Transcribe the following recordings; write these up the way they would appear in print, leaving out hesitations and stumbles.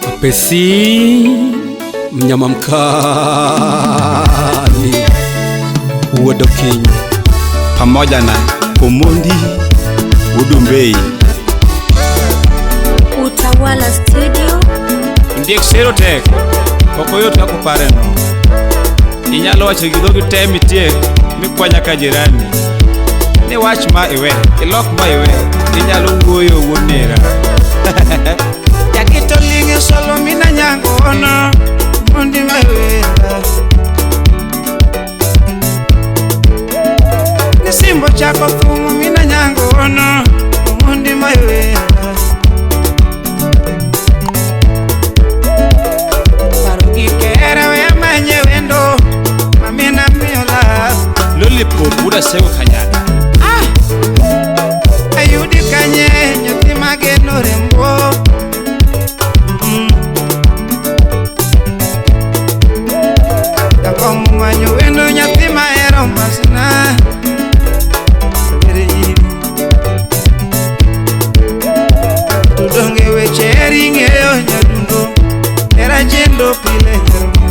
Apesi mnyama mkali Wuod Okinyo pamoja na Omondi Udumbei. Utawala Studio. Ndiek sero tek, ok oyot kaka upareno. Inyalo wacho gi dhogi te mitiek mikwanya ka jirani. Ni wach ma iwe, ilok ma iwe, inyalo wuoyo wuod nera. Jakito linge solo mina nyango ono mondi mawera. Nisimbo chako thumo mina nyango ono mondi mawera. Paro gikera we manye wendo mamina miola. Lollipop wuod Asego Kanyada. Ah! Ayudi kanye nyathi mageno rembo. Jakom manyo wendo nyathi mahero masna. To donge weche eri ng'eyo nyadundo, hera chendo pile nyaroma.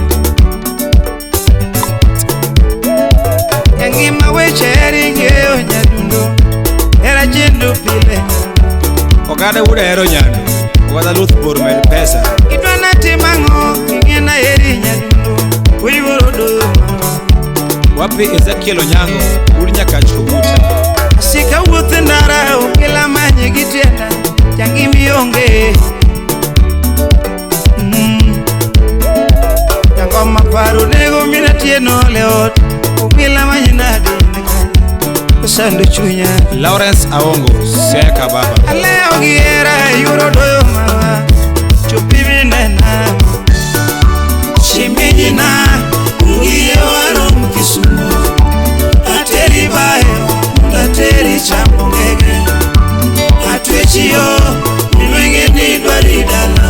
Ngima weche eri ng'eyo nyadundo, hera chendo pile nyaroma. Oganda wuod ahero nyando, oganda luth bor med pesa. Idwa natimo ang'o king'ena eri nyadundo, uyuoro doyo marwa. Wapi Ezekiel Onyango, wuod Nyakach Oguta. Asika wuoth e ndara okela manye gi tienda, jangimi onge. Jangoma paro nego mina tieno le ot, okela manye nade ne kanye, osando chunya. Lawrence Aongo, Siaya Kababa. Alewo gi hera yuoro doyo marwa, chopi minena. Shimijina, ungiye warom Kisumu, ateri bayo, ateri chambo ngege, atwechiyo, milwenge ni dwari dala,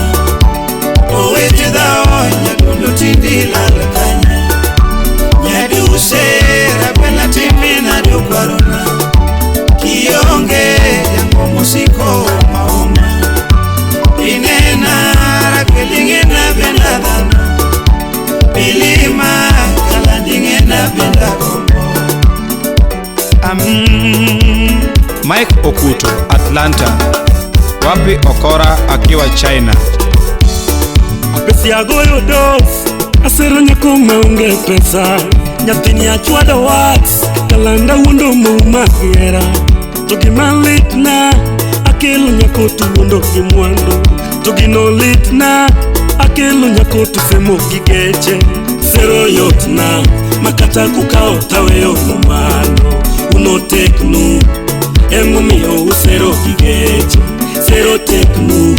owete dhao, nyadundo tindi lal kanye, nyaduse, rakwena timina dukwarona, kionge, jangomo siko maoma, inena, rakwelingena benda dhano, milima, kalandingena benda kombo. Mike Okuto, Atlanta. Wapi Okora akiwa China. Apesi agoyo dos, asero nyako maonge pesa. Nyathini achwado wax, kalanda wuondo mouma hera. To gima litna, akelo nyako to wuondo gi mwandu. To gino litna, akelo nyako to semo gi geche. Sero yotna, makata kukawo taweyo mano. Uno teknu, emomiyo usero gi geche. Sero teknu,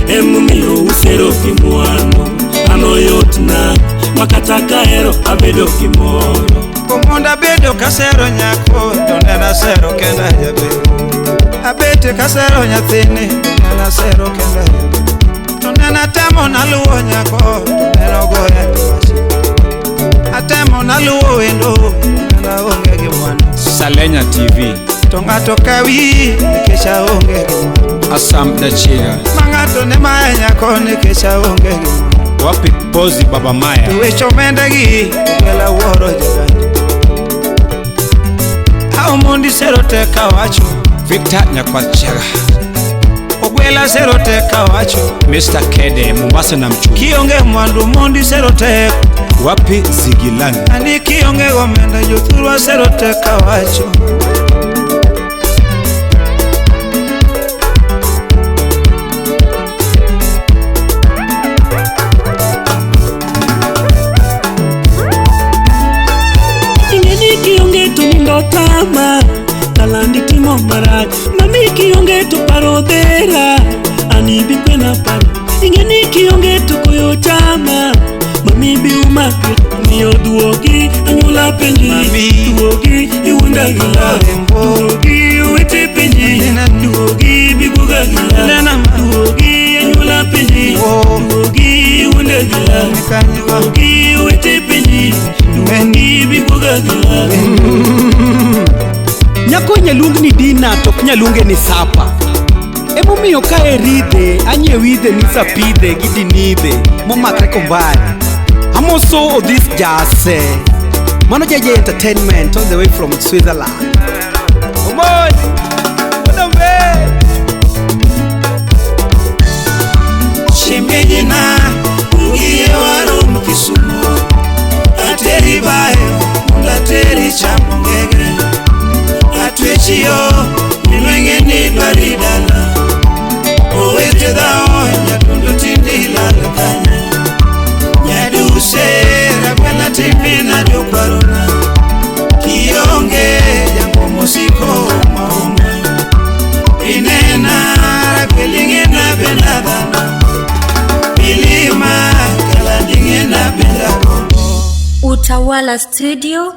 emomiyo usero gi mwandu. Ano yotna, makata kahero abedo gi moro. Omonda bedo kasero nyako, to nena sero kenda jaber. Abete kasero nyathini, to nena sero kenda jaber. To nena temo naluwo nyako, to nena ogoya gi wach. Atemo naluwo wendo, to nena onge gi mwandu. Salenya TV. To ng'ato kawi, nikech aonge gi mwandu. Asam Dachiga. Ma ng'ato ne maya nyako, nikech aonge gi mwandu. Wapi Pozi Baba Maya. To weche omenda gi, ogwela wuoro jaganjo. Omondi sero tek awacho. Victor Nyakwar Chiaga. Ogwela sero tek awacho. Mr. Kede Mombasa na Mchumi. Kionge mwandu mondi sero tek. Wapi Zigilani. Ani kionge omenda jothurwa sero tek awacho. Ing'eni kionge to nindo tama, kalandi timo marach. Mami kionge to paro dhera, ani bi kwena paro. Ing'eni kionge to koyo chama, mami bi uma miyo duogi anyuola penji. Mami. Duogi iwuonda gi love, Rembo. duogi owete penji, Nena. duogi bibuoga gi love, Nena ma. duogi anyuola penji, Oh. duogi iwuonda gi love, Nikanyo. duogi owete penji, duogi bibuoga gi love. Nyako nyaluong ni Dina to ok nyaluonge ni Sapa. Emomiyo ka eridhe anyiew idhe nisapidhe gi dinidhe momakre kombari. Amoso Odhis Jase. Mano JJ Entertainment all the way from Switzerland. Omondi, Odombe. Shimejina ugiye warom Kisumo ateri bayo mundateri chamo ngege atwechiyo minwenge ni dwari dala owete dhao nyatundu tindi lal kanye nyaduse ragwena timina jokwarona kionge jangomo siko mauma inena rakwelingena bendadhana milima kalandingena bendagombo. Utawala Studio.